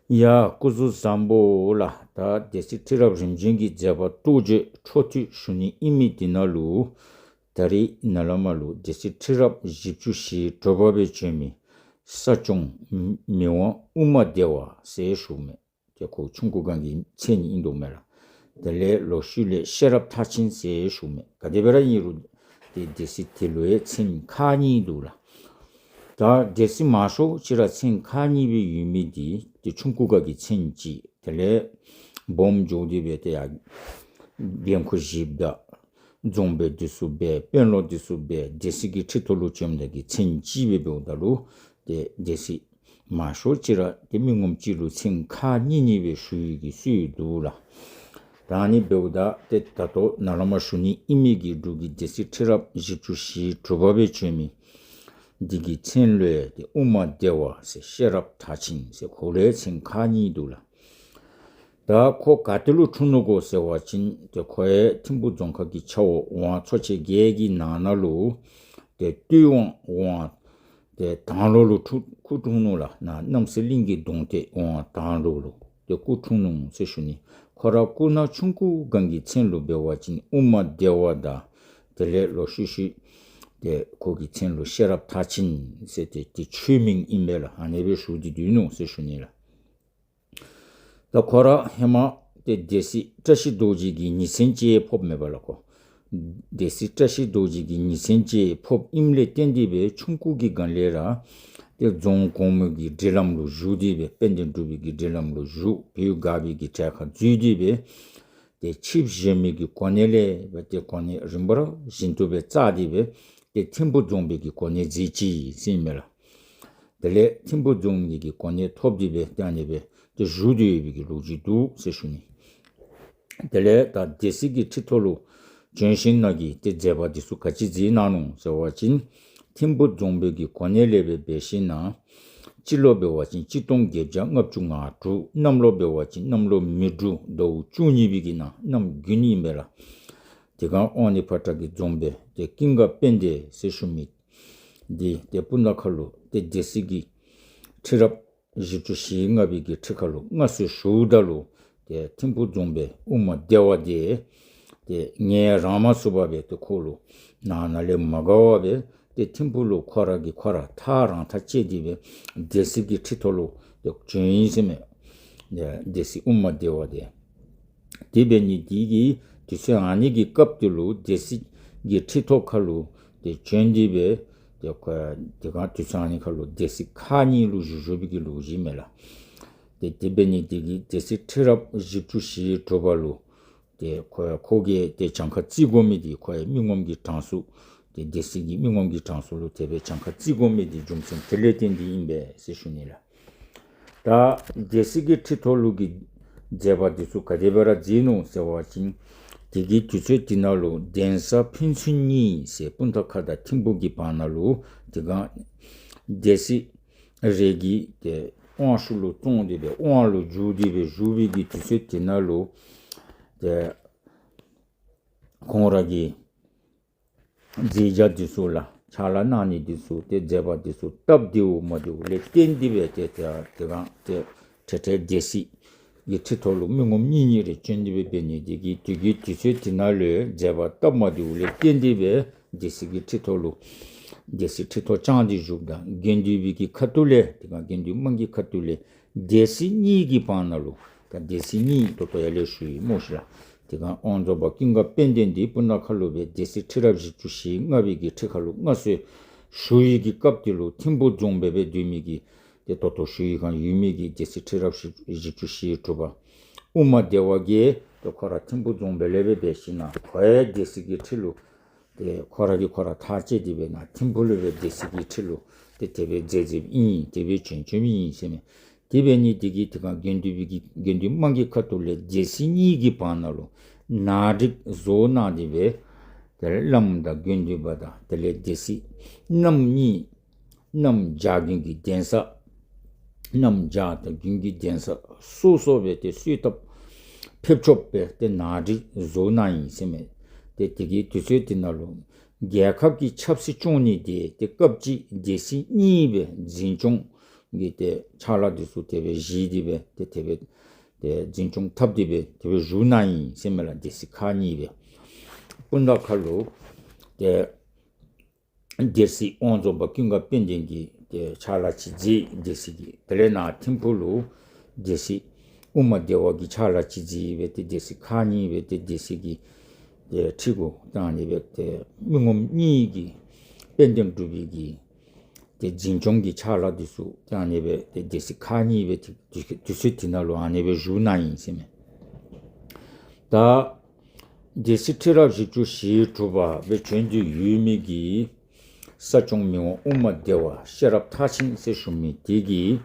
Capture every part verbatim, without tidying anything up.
ཡ་སྐུ་གཟུགས་བཟང་པོ་ལགས། ད་སྡེ་སྲིད་ཁྲི་རབས་རིམ་བྱོན་གྱི་མཛད་པ་མདོར་བསྡུས་འཕྲོ་མཐུད་ཞུ་ནི་ཨིན་མི་འདི་ནང་ལུ་ད་རིས་ནཱ་ལས་མར་ལུ་སྡེ་སྲིད་ཁྲི་རབས་བཞི་བཅུ་ཞེ་དྲུག་པ་སྦེ་བྱོན་མི་ས་སྐྱོང་མི་དབང་ཨུ་མ་བདེ་བ་ཟེར་ཞུཝ་མས། ཏེ་ཁོ་ཆུང་ཀུ་སྒང་གི་མཚན་ཨིན་འདུག་མས་ལགས། དེ་ལས་ལོག་ཤུལ་ལས་ཤེས་རབ་མཐར་ཕྱིན་ཟེར་ཞུཝ་མས། ག་དེ་སྦེ་ར་ཨིན་རུང་ཏེ་སྡེ་སྲིད་དེ་ལུ་ཡང་མཚན་ཁག་གཉིས་འདུག་ལགས། ད་སྡེ་སྲིད་མང་ཤོས་ཅིག་ར་མཚན་ཁག་གཉིས་སྦེ་ཡོད་མི་འདི་ཏེ་ཆུང་ཀུ་སྒང་གི་མཚན་གཅིག། དེ་ལས་སྦོམ་འགྱོ་སྟེ་སྦེ་ཏེ་ཡར་འགན་ཁུར་བཞེསཔ་ད་རྫོང་དཔོན་འདི་ཚུ་སྦེ་དཔོན་སློབ་འདི་ཚུ་སྦེ་སྡེ་སྲིད་ཀྱི་ཁྲི་ཐོག་ལུ་བྱོནམ་ད་གི་མཚན་གཅིག་སྦེ་འབདཝ་ད་ལུ་ཏེ་སྡེ་སྲིད་མང་ཤོས་ཅིག་ར་ཏེ་མི་ངོམ་གཅིག་ལུ་མཚན་ཁག་གཉིས་གཉིས་སྦེ་ཞུ་ནི་གི་སྲོལ་འདུག་ལགས། ད་ཨ་ནི་འབདཝ་ད་ཏེ་ད་ལྟོ་ནཱ་ལས་མར་ཞུ་ནི་ཨིན་མི་གི་འབྲུག་གི་སྡེ་སྲིད་ཁྲི་རབས་བཞི་བཅུ་ཞེ་དྲུག་པ་སྦེ་བྱོན་མི་འདི་གི་མཚན་ལུ་ཡང་ཏེ་ཨུ་མ་བདེ་བ་ཟེར་ཤེས་རབ་མཐར་ཕྱིན་ཟེར་ཁོ་ལུ་ཡང་མཚན་ཁག་གཉིས་འདུག་ལགས། ད་ཁོ་ག་ཏེ་ལུ་འཁྲུངས་ནུག་གོ་ཟེར་བ་ཅིན་ཏེ་ཁོ་ཡང་ཐིམ་ཕུག་རྫོང་ཁག་གི་ཆ་འོག་ཝང་ཚོ་ཆེན་བརྒྱད་ཀྱི་ནང་ན་ལུ་ཏེ་སྟོད་ཝང་ཝང་ཏེ་དང་ལོ་ལུ་འཁྲུངས་སྐུ་འཁྲུངས་ནུག་ལགས། ནཱ་རྣམ་སྲས་གླིང་གི་གདོང་ཏེ་ཝང་དང་ལོ་ལུ་ཏེ་སྐུ་འཁྲུངས་ནུག་ཟེར་ཞུ་ནི། ཁོ་ར་སྐུ་ན་ཆུང་ཀུ་སྒང་གི་མཚན་ལུ་འབད་བ་ཅིན་ཨུ་མ་བདེ་བ་དང་དེ་ལས་ལོག་ཤུལ་ཤུལ་ཏེ་ཁོ་གི་མཚན་ལུ་ཤེས་རབ་མཐར་ཕྱིན་ཟེར་ཏེ་ཏེ་ཆོས་མིང་ཨིན་པས་ལགས། ཨ་ནི་སྦེ་ཞུ་སྟེ་སྡོད་ནུག་ཟེར་ཞུ་ནི་ལགས། ད་ཁོ་ར་ཧེ་མ་ཏེ་སྡེ་སྲིད་བཀྲ་ཤིས་རྡོ་རྗེ་གི་ཉེ་ཚན་ཅིག་ཕོགཔ་མས་པ་ལགས་ཁོ། སྡེ་སྲིད་བཀྲ་ཤིས་རྡོ་རྗེ་གི་ཉེ་ཚན་ཅིག་ཕོགཔ་ཨིནམ་ལས་བརྟེན་ཏེ་སྦེ་ཆུང་ཀུ་གི་སྒང་ལས་ར་ཏེ་རྫོང་གོངམ་གི་སྒྲིག་ལམ་ལུ་ཞུགས་ཏེ་སྦེ་དཔལ་ལྡན་འབྲུག་པའི་གི་སྒྲིག་ལམ་ལུ་ཞུགས། བོད་སྒར་པའི་གི་གྲལ་ཁར་འཛུལ་ཏེ་སྦེ་ཏེ་ཆིབས་བཞེས་མི་གི་གོ་གནས་ལས་སྦེ་ཏེ་གོ་གནས་རིམ་པ་བཞིན་དུ་སྦེ་བཙགས་ཏེ་སྦེ་ཏེ་ཐིམ་ཕུག་རྫོང་དཔོན་གྱི་གོ་གནས་མཛད་ཅི་ཟེར་ཨིན་མས་ལགས། དེ་ལས་ཐིམ་ཕུག་རྫོང་དཔོན་གྱི་གོ་གནས་ཐོབ་སྟེ་སྦེ་ཏེ་ཨ་ནི་སྦེ་ཏེ་བཞུགས་ཏེ་ཡོད་པའི་གི་ལོ་རྒྱུས་འདུག་ཟེར་ཞུ་ནི། དེ་ལས་ད་སྡེ་སྲིད་ཀྱི་ཁྲི་ཐོག་ལུ་བྱོན་ཞིནམ་ལས་ཀྱི་ཏེ་མཛད་པ་འདི་ཚུ་ག་ཅི་མཛད་གནང་ནུག་ཟེར་བ་ཅིན་ཐིམ་ཕུག་རྫོང་དཔོན་གྱི་གོ་གནས་ལས་སྦེ་འབད་ཞིནམ་ལས་སྤྱི་ལོ་འབད་བ་ཅིན་གཅིག་སྟོང་བརྒྱད་བརྒྱ་ལྔ་བཅུ་ང་དྲུག། གནམ་ལོ་འབད་བ་ཅིན་གནམ་ལོ་མེ་འབྲུག་ཟླཝ་བཅུ་གཉིས་པའི་གི་ནང་གནམ་དགུན་ཨིན་པས་ལགས། དེ་སྒང་ཨོ་ནི་ཕོ་བྲང་གི་རྫོང་དཔོན་ཏེ་ཀུན་དགའ་དཔལ་ལྡན་ཟེར་ཞུ་མི་འདི་ཏེ་སྤུངས་ཐང་ཁ་ལུ་ཏེ་སྡེ་སྲིད་ཀྱི་ཁྲི་རབས་བཞི་བཅུ་ཞེ་ལྔ་པའི་གི་ཁྲི་ཁ་ལུ་མངའ་གསོལ་ཞུཝ་ད་ལུ་ཏེ་ཐིམ་ཕུག་རྫོང་དཔོན་ཨུ་མ་བདེ་བ་འདི་ཏེ་ངལ་རངས་མ་ཚུགས་པར་སྦེ་ཏེ་ཁོ་ལུ་ནང་ན་ལས་མ་དགའ་བར་སྦེ་ཏེ་ཐིམ་ཕུག་ལུ་ཁོ་ར་གིས་ཁོ་ར་ཐག་རང་ཐག་བཅད་དེ་སྦེ་སྡེ་སྲིད་ཀྱི་ཁྲི་ཐོག་ལུ་ཏེ་བྱོན་ཡི་ཟེར་མས། སྡེ་སྲིད་ཨུ་མ་བདེ་བ་འདི། དེ་འབད་ནི་འདི་གིས་དུས་ཚོད་ཨ་ནི་གི་སྐབས་དེ་ལུ་སྡེ་སྲིད་ཀྱི་ཁྲི་ཐོག་ཁ་ལུ་ཏེ་བྱོན་ཏེ་སྦེ་ཏེ་ཁོ་དེ་སྒང་དུས་ཚོད་ཨ་ནི་ཁ་ལུ་སྡེ་སྲིད་ཁག་གཉིས་ལུ་བཞུགས་བཞུགས་པའི་གི་ལོ་རྒྱུས་མས་ལགས། ཏེ་དེ་འབད་ནི་འདི་གིས་སྡེ་སྲིད་ཁྲི་རབས་བཞི་བཅུ་ཞེ་དྲུག་པ་ལུ་ཏེ་ཁོ་ཁོ་གིས་ཏེ་གྱངས་ཁ་རྩིས་དགོ་མི་འདི་ཁོ་མི་ངོམ་གྱི་གྲངས་སུ་ཏེ་སྡེ་སྲིད་ཀྱི་མི་ངོམ་གྱི་གྲངས་སུ་ལུ་དེ་སྦེ་གྱངས་ཁ་རྩིས་དགོ་མི་འདི་རྒྱུ་མཚན་དེ་ལས་བརྟེན་ཏེ་ཨིན་པས་ཟེར་ཞུ་ནི་ལགས། ད་སྡེ་སྲིད་ཀྱི་ཁྲི་ཐོག་ལུ་གི་མཛད་པ་འདི་ཚུ་ག་དེ་སྦེ་ར་མཛད་ནུག་ཟེར་བ་ཅིན་དེ་གི་དུས་ཚོད་དེ་ནང་ལུ་གདན་ས་ཕན་ཚུན་གཉིས་ཟེར་སྤུངས་ཐང་ཁ་དང་ཐིམ་ཕུག་གི་བར་ན་ལུ་དེ་སྒང་སྡེ་སྲིད་རེ་གིས་ཏེ་དབང་ཤུགས་ལུ་བཙོང་སྟེ་སྦེ་དབང་ལུ་འཇུག་སྟེ་སྦེ་བཞུགས་པའི་གི་དུས་ཚོད་དེ་ནང་ལུ་ཏེ་ཁོང་ར་གི་མཛད་བྱ་འདི་ཚུ་ལགས་ཕྱག་ལཱ་གནང་ནི་འདི་ཚུ་ཏེ་མཛད་པ་འདི་ཚུ་སྟབས་བདེཝ་མ་བདེཝ་ལས་བརྟེན་ཏེ་སྦེ་ཏེ་ཏེ་དེ་སྒང་ཏེ་ཏེ་ཏེ་སྡེ་སྲིད་ཀྱི་ཁྲི་ཐོག་ལུ་མི་ངོམ་གཉིས་གཉིས་རེ་བྱོན་ཏེ་སྦེ་འབད་ནི་འདི་གིས་དེ་གི་དུས་ཚོད་དེ་ནང་ལུ་མཛད་པ་སྟབས་མ་བདེཝ་ལས་བརྟེན་ཏེ་སྦེ་སྡེ་སྲིད་ཀྱི་ཁྲི་ཐོག་ལུ་སྡེ་སྲིད་ཁྲི་ཐོག་བཅངས་ཏེ་བཞུགསཔ་ད་དགེ་འདུན་པའི་གི་ཁ་ཐུག་ལས་དེ་སྒང་དགེ་འདུན་དམངས་ཀྱི་ཁ་ཐུག་ལས་སྡེ་སྲིད་གཉིས་ཀྱི་བར་ན་ལུ་ད་སྡེ་སྲིད་གཉིས་ད་ལྟོ་ཡར་ལས་ཞུ་ཡི་སྨོ་ཤིག་ལགས། དེ་སྒང་དབང་རྫོངཔ་ཀུན་དགའ་དཔལ་ལྡན་འདི་སྤུངས་ཐང་ཁ་ལུ་སྦེ་སྡེ་སྲིད་ཁྲི་རབས་བཞི་བཅུ་ཞེ་ལྔ་པའི་གི་ཁྲི་ཁ་ལུ་མངའ་གསོལ་ཞུ་ཡི་གི་སྐབས་དེ་ལུ་ཐིམ་ཕུག་རྫོང་དཔོན་སྦེ་སྡོད་མི་གི་ཏེ་ད་ལྟོ་ཞུ་ཡི་སྒང་ཡོད་མི་གི་སྡེ་སྲིད་ཁྲི་རབས་བཞི་བཅུ་ཞེ་དྲུག་པ་ཨུ་མ་བདེ་བ་གིས་ཏེ་ཁོ་ར་ཐིམ་ཕུག་རྫོང་དཔོན་ལས་སྦེ་འབད་ཞིནམ་ལས་ཁོ་ཡང་སྡེ་སྲིད་ཀྱི་ཁྲི་ལུ་ཏེ་ཁོ་ར་གིས་ཁོ་ར་ཐག་བཅད་དེ་སྦེ་ནཱ་ཐིམ་ཕུག་ལུ་སྦེ་སྡེ་སྲིད་ཀྱི་ཁྲི་ལུ་ཏེ་དེ་སྦེ་མཛད་མཛདཔ་ཨིན། དེ་སྦེ་བྱོན་བྱོནམ་ཨིན་ཟེར་མས། དེ་འབད་ནི་འདི་གིས་དེ་སྒང་དགེ་འདུན་པའི་གི་དགེ་འདུན་དམངས་ཀྱི་ཁ་ཐུག་ལས་སྡེ་སྲིད་གཉིས་ཀྱི་བར་ན་ལུ་ནང་འགྲིག་བཟོ་གནང་སྟེ་སྦེ་དེ་ལས་བླམ་དང་དགེ་འདུན་པ་དང་དེ་ལས་སྡེ་སྲིད་གནམ་གཉིས་གནམ་བྱཱར་དགུན་གྱི་གདན་ས་གནམ་བྱཱར་དང་དགུན་གྱི་གདན་ས་སོ་སོ་སྦེ་ཏེ་གསོལ་ཐབ་ཕེབས་ཆོགཔ་སྦེ་ཏེ་ནང་འགྲིག་བཟོ་གནང་ཡི་ཟེར་མས། ཏེ་དེ་གི་དུས་ཚོད་དེ་ནང་ལུ་རྒྱལ་ཁབ་ཀྱི་ཆབ་སྲིད་སྐྱོང་ནི་འདི་ཏེ་སྐབས་ཅིག་སྡེ་སྲིད་གཉིས་སྦེ་འཛིན་སྐྱོང་ གི་ཏེ་ཕྱག་ལཱ་འདི་ཚུ་དེ་སྦེ་བཞེས་ཏེ་སྦེ་ཏེ་དེ་སྦེ་ཏེ་འཛིན་སྐྱོང་འཐབ་སྟེ་སྦེ་དེ་སྦེ་བཞུགས་གནང་ཡི་ཟེར་མས་ལགས། སྡེ་སྲིད་ཁག་གཉིས་སྦེ་སྤུ་ན་ཁ་ལུ་ཏེ་སྡེ་སྲིད་དབང་རྫོངཔ་ཀུན་དགའ་དཔལ་ལྡན་གྱིས་ཏེ་ཕྱག་ལཱ་ཅིག་མཛད། སྡེ་སྲིད་ཀྱི་དེ་ལས་ནཱ་ཐིམ་ཕུག་ལུ་སྡེ་སྲིད་ཨུ་མ་བདེ་བ་གིས་ཕྱག་ལཱ་ཅིག་མཛད་སྦེ་ཏེ་སྡེ་སྲིད་ཁག་གཉིས་སྦེ་ཏེ་སྡེ་སྲིད་ཀྱི་ཏེ་ཁྲི་གུ་ད་ཨ་ནི་སྦེ་ཏེ་མི་ངོམ་གཉིས་ཀྱིས་དཔལ་ལྡན་འབྲུག་པའི་གི་ཏེ་འཛིན་སྐྱོང་གི་ཕྱག་ལཱ་འདི་ཚུ་ད་ཨ་ནི་སྦེ་ཏེ་སྡེ་སྲིད་ཁག་གཉིས་སྦེ་ཏེ་དུས་དུས་ཚོད་དེ་ནང་ལུ་ཨ་ནི་སྦེ་བཞུགས་གནང་ཡི་ཟེར་མས། ད་སྡེ་སྲིད་ཁྲི་རབས་བཞི་བཅུ་ཞེ་དྲུག་པ་སྦེ་བྱོན་ཏེ་ཡོད་མི་གི་ས་སྐྱོང་མི་དབང་ཨུ་མ་བདེ་བ་ཤེས་རབ་མཐར་ཕྱིན་ཟེར་ཞུ་མི་དེ་གིས་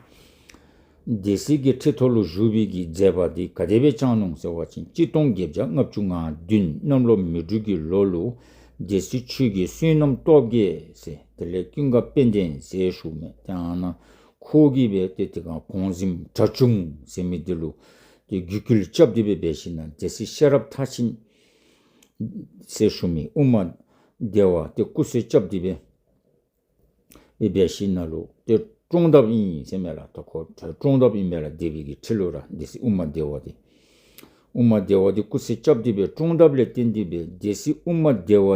སྡེ་སྲིད་ཀྱི་ཁྲི་ཐོག་ལུ་བཞུགས་པའི་གི་མཛད་པ་འདི་ག་དེ་སྦེ་བསྐྱངས་ནུག་ཟེར་བ་ཅིན་གཅིག་སྟོང་བརྒྱད་བརྒྱ་ལྔ་བཅུ་ང་བདུན་གནམ་ལོ་མེ་འབྲུག་གི་ལོ་ལུ་སྡེ་སྲིད་ཆོས་རྒྱལ་བསོད་ནམས་སྟོབས་རྒྱས་ཟེར་དེ་ལས་ཀུན་དགའ་དཔལ་ལྡན་ཟེར་ཞུ་མི་ཏེ་ཨ་ནཱ་ཁོ་གིས་སྦེ་ཏེ་དེ་སྒང་གོང་གཟིམ་གྲྭ་ཆུང་ཟེར་མི་འདི་ལུ་ཏེ་བརྒྱུད་སྐུལ་རྐྱབ་སྟེ་སྦེ་འབད་ཞིན་ན་སྡེ་སྲིད་ཤེས་རབ་མཐར་ཕྱིན་ཟེར་ཞུ་མི་ཨུ་མ་བདེ་བ་ཏེ་སྐུ་ཚེ་རྐྱབ་སྟེ་སྦེ་འབད་ཞིན་ན་ལུ་ཏེ་བཀྲོངས་དཔ་ཨིན་ཟེར་མས་ལགས། ད་ཁོ་བཀྲོངས་དཔ་ཨིན་མས་ལགས། སྡེ་པའི་གི་ཁྲི་ལུ་ར་སྡེ་སྲིད་ཨུ་མ་བདེ་བ་འདི་ཨུ་མ་བདེ་བ་འདི་སྐུ་ཚེ་རྐྱབ་སྟེ་སྦེ་བཀྲོངས་དཔ་ལས་བརྟེན་ཏེ་སྦེ་སྡེ་སྲིད་ཨུ་མ་བདེ་བ་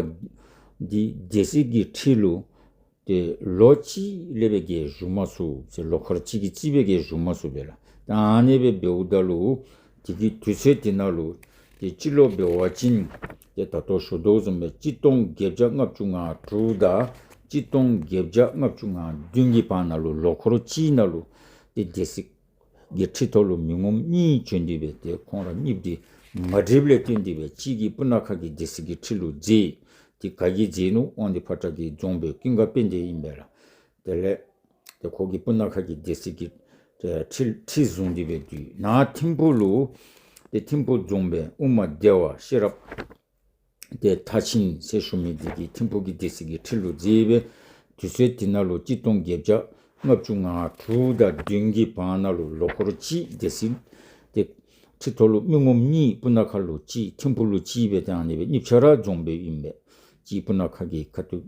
འདི་སྡེ་སྲིད་ཀྱི་ཁྲི་ལུ་ཏེ་ལོ་གཅིག་ལས་སྦེ་བརྒལ་བཞུགས་མ་ཚུགས་ཟེར། ལོ་འཁོར་གཅིག་གི་རྩིས་སྦེ་བརྒལ་བཞུགས་མ་ཚུགས་པས་ལགས། ད་ཨ་ནི་སྦེ་འབདཝ་ད་ལུ་དེ་གི་དུས་ཚོད་དེ་ནང་ལུ་ཏེ་སྤྱི་ལོ་འབད་བ་ཅིན་ཏེ་ད་ལྟོ་ཞུ་དོ་བཟུམ་སྦེ་གཅིག་སྟོང་བརྒྱད་བརྒྱ་ལྔ་བཅུ་ང་དྲུག་དང་གཅིག་སྟོང་བརྒྱད་བརྒྱ་ལྔ་བཅུ་ང་བདུན་གྱི་བར་ན་ལུ་ལོ་འཁོར་གཅིག་ནང་ལུ་ཏེ་སྡེ་སྲིད་ཀྱི་ཁྲི་ཐོག་ལུ་མི་ངོམ་གཉིས་བྱོན་ཏེ་སྦེ་ཏེ་ཁོང་ར་གཉིས་འདི་མ་འགྲིགསཔ་ལས་བརྟེན་ཏེ་སྦེ་གཅིག་གིས་སྤུ་ན་ཁ་གི་སྡེ་སྲིད་ཀྱི་ཁྲི་ལུ་མཛད། ཏེ་ག་གིས་མཛད་ནུག། དབང་འདུས་ཕོ་བྲང་གི་རྫོང་དཔོན་ཀུན་དགའ་དཔལ་ལྡན་ཨིན་པས་ལགས། དེ་ལས་ཏེ་ཁོ་གིས་སྤུ་ན་ཁ་གི་སྡེ་སྲིད་ཀྱི་ཁྲི་ཁྲི་བཟུང་སྟེ་སྦེ་འདུག། ནཱ་ཐིམ་ཕུག་ལུ་ཏེ་ཐིམ་ཕུག་རྫོང་དཔོན་ཨུ་མ་བདེ་བ་ཤེས་རབ་ཏེ་མཐར་ཕྱིན་ཟེར་ཞུ་མི་འདི་གིས་ཐིམ་ཕུག་གི་སྡེ་སྲིད་ཀྱི་ཁྲི་ལུ་མཛད་སྦེ་དུས་ཚོད་དེ་ནང་ལུ་གཅིག་སྟོང་བརྒྱད་བརྒྱ་ལྔ་བཅུ་ང་དྲུག་དང་བདུན་གྱི་བར་ན་ལུ་ལོ་འཁོར་གཅིག་སྡེ་སྲིད་ཏེ་ཁྲི་ཐོག་ལུ་མི་ངོམ་གཉིས་སྤུ་ན་ཁ་ལུ་གཅིག་ཐིམ་ཕུག་ལུ་གཅིག་སྦེ་ཏེ་ཨ་ནི་སྦེ་གཉིས་ཆ་ར་རྫོང་དཔོན་ཨིན་པས། གཅིག་སྤུ་ན་ཁ་གི་ཁ་ཐུག་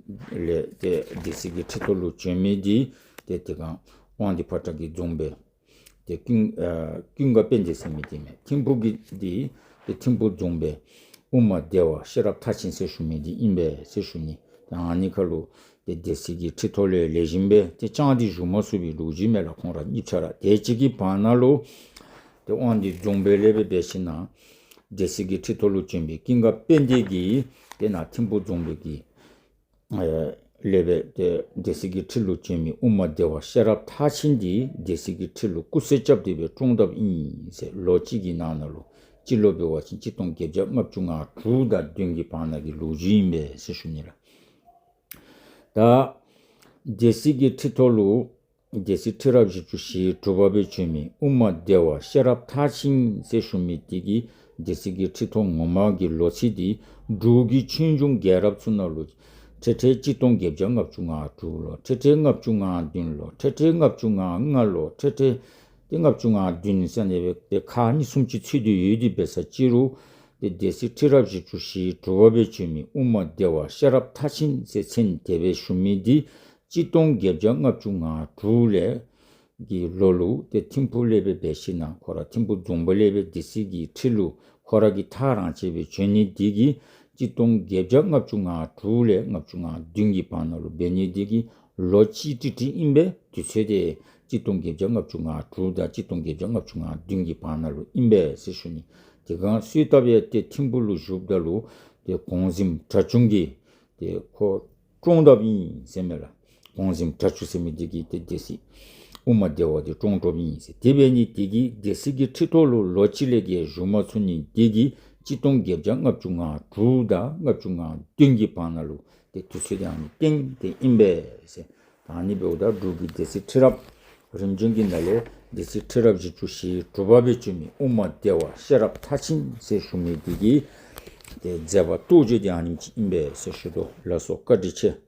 ལས་ཏེ་སྡེ་སྲིད་ཀྱི་ཁྲི་ཐོག་ལུ་བྱོན་མི་འདི་ཏེ་དེ་སྒང་དབང་འདུས་ཕོ་བྲང་གི་རྫོང་དཔོན་ཏེ་ཀུན་ཨ་ཀུན་དགའ་དཔལ་ལྡན་ཟེར་མི་འདི་མས། ཐིམ་ཕུག་གི་འདི་ཏེ་ཐིམ་ཕུག་རྫོང་དཔོན་ཨུ་མ་བདེ་བ་ཤེས་རབ་མཐར་ཕྱིན་ཟེར་ཞུ་མི་འདི་ཨིན་པས་ཟེར་ཞུ་ནི། ཏེ་ཨ་ནི་ཁ་ལུ་ཏེ་སྡེ་སྲིད་ཀྱི་ཁྲི་ཐོག་ལས་ལེགས་ཤོམ་སྦེ་ཏེ་བསྐྱངས་ཏེ་བཞུགས་མ་ཚུགས་པའི་ལོ་རྒྱུས་མས་ལགས། ཁོང་ར་གཉིས་ཆ་ར་དེ་ཅིག་གི་བར་ན་ལུ་ཏེ་དབང་འདུས་རྫོང་དཔོན་ལས་སྦེ་འབད་ཞིན་ན་སྡེ་སྲིད་ཀྱི་ཁྲི་ཐོག་ལུ་བྱོན་པའི་ཀུན་དགའ་དཔལ་ལྡན་གྱིས་ཏེ་ནཱ་ཐིམ་ཕུག་རྫོང་དཔོན་གྱི་ཨེ་ལས་སྦེ་ཏེ་སྡེ་སྲིད་ཀྱི་ཁྲི་ལུ་བྱོན་མི་ཨུ་མ་བདེ་བ་ཤེས་རབ་མཐར་ཕྱིན་འདི་སྡེ་སྲིད་ཀྱི་ཁྲི་ལུ་སྐུ་ཚེ་རྐྱབ་སྟེ་སྦེ་བཀྲོངས་དཔ་ཨིན་ཟེར། ལོ་གཅིག་གི་ནང་ན་ལུ་སྤྱི་ལོ་འབད་བ་ཅིན་གཅིག་སྟོང་བརྒྱད་བརྒྱ་ལྔ་བཅུ་ང་དྲུག་དང་བདུན་གྱི་བར་ན་གི་ལོ་རྒྱུས་ཨིན་པས་ཟེར་ཞུ་ནི་ལགས། ད་སྡེ་སྲིད་ཀྱི་ཁྲི་ཐོག་ལུ་སྡེ་སྲིད་ཁྲི་རབས་བཞི་བཅུ་ཞེ་དྲུག་པ་སྦེ་བྱོན་མི་ཨུ་མ་བདེ་བ་ཤེས་རབ་མཐར་ཕྱིན་ཟེར་ཞུ་མི་འདི་གིས་སྡེ་སྲིད་ཀྱི་ཁྲི་ཐོག་ངོ་མ་གི་ལོ་ཚིགས་འདི་འབྲུག་གི་ཆོས་འབྱུང་རྒྱལ་རབས་ཚུ་ནང་ལུ་ཁྲེ་ཁྲེ་གཅིག་སྟོང་བརྒྱད་བརྒྱ་ལྔ་བཅུ་ང་དྲུག་ལོ། ཁྲེ་ཁྲེ་ལྔ་བཅུ་ང་བདུན་ལོ། ཁྲེ་ཁྲེ་ལྔ་བཅུ་ང་ལྔ་ལོ། ཁྲེ་ཁྲེ་ཏེ་ལྔ་བཅུ་ང་བདུན་ཟེར་ཨ་ནི་སྦེ་ཏེ་ཁག་གཉིས་གསུམ་ཅིག་ཚུད་དེ་ཡོད། དེ་འབད་ས་ཅིག་རུང་ཏེ་སྡེ་སྲིད་ཁྲི་རབས་བཞི་བཅུ་ཞེ་དྲུག་པ་སྦེ་བྱོན་མི་ཨུ་མ་བདེ་བ་ཤེས་རབ་མཐར་ཕྱིན་ཟེར་མཚན་དེ་སྦེ་ཞུ་མི་འདི་གཅིག་སྟོང་བརྒྱད་བརྒྱ་ལྔ་བཅུ་ང་དྲུག་ལས་ཀྱི་ལོ་ལུ་ཏེ་ཐིམ་ཕུག་ལས་སྦེ་འབད་ཞིན་ན་ཁོ་ར་ཐིམ་ཕུག་རྫོང་དཔོན་ལས་སྦེ་སྡེ་སྲིད་ཀྱི་ཁྲི་ལུ་ཁོ་ར་གིས་ཐག་རང་བཅད་སྦེ་བྱོན་ནི་འདི་གིས་གཅིག་སྟོང་བརྒྱད་བརྒྱ་ལྔ་བཅུ་ང་དྲུག་ལས་ལྔ་བཅུ་ང་བདུན་གྱི་བར་ན་ལུ་འབད་ནི་འདི་གིས་ལོ་གཅིག་ཏིག་ཏིག་ཨིན་པས། དུས་ཚོད་དེ་གཅིག་སྟོང་བརྒྱད་བརྒྱ་ལྔ་བཅུ་ང་དྲུག་དང་གཅིག་སྟོང་བརྒྱད་བརྒྱ་ལྔ་བཅུ་ང་བདུན་གྱི་བར་ན་ལུ་ཨིན་པས་ཟེར་ཞུ་ནི། དེ་སྒང་གསོལ་ཐབ་ཡང་ཏེ་ཐིམ་ཕུག་ལུ་བཞུགསཔ་ད་ལུ་ཏེ་གོང་གཟིམ་གྲྭ་ཆུང་གི་ཏེ་ཁོ་བཀྲོངས་དཔ་ཨིན་ཟེར་མས་ལགས། གོང་གཟིམ་གྲྭ་ཆུང་ཟེར་མི་འདི་གིས་ཏེ་སྡེ་སྲིད་ཨུ་མ་བདེ་བ་འདི་བཀྲོངས་བཀྲོངསམ་ཨིན་ཟེར། དེ་འབད་ནི་འདི་གིས་སྡེ་སྲིད་ཀྱི་ཁྲི་ཐོག་ལུ་ལོ་གཅིག་ལས་བརྒལ་བཞུགས་མ་ཚུགས་ནི་འདི་གིས་གཅིག་སྟོང་བརྒྱད་བརྒྱ་ལྔ་བཅུ་ང་དྲུག་དང་ལྔ་བཅུ་ང་བདུན་གྱི་བར་ན་ལུ་ཏེ་དུས་ཚོད་དེ་ཨ་ནི་སྟེང་དེ་ཨིན་པས་ཟེར། ད་ཨ་ནི་འབདཝ་ད་འབྲུག་གི་སྡེ་སྲིད་ཁྲི་རབས་རིམ་བྱོན་གྱི་ནང་ལས་སྡེ་སྲིད་ཁྲི་རབས་བཞི་བཅུ་ཞེ་དྲུག་པ་སྦེ་བྱོན་མི་ཨུ་མ་བདེ་བ་ཤེས་རབ་མཐར་ཕྱིན་ཟེར་ཞུ་མི་འདི་གི་ཏེ་མཛད་པ་རྟོགས་བརྗོད་དེ་ཨ་ནེམ་ཅིག་ཨིན་པས་ཟེར་ཞུ་དོ། ལགས་སོ། བཀའ་དྲིན་ཆེ།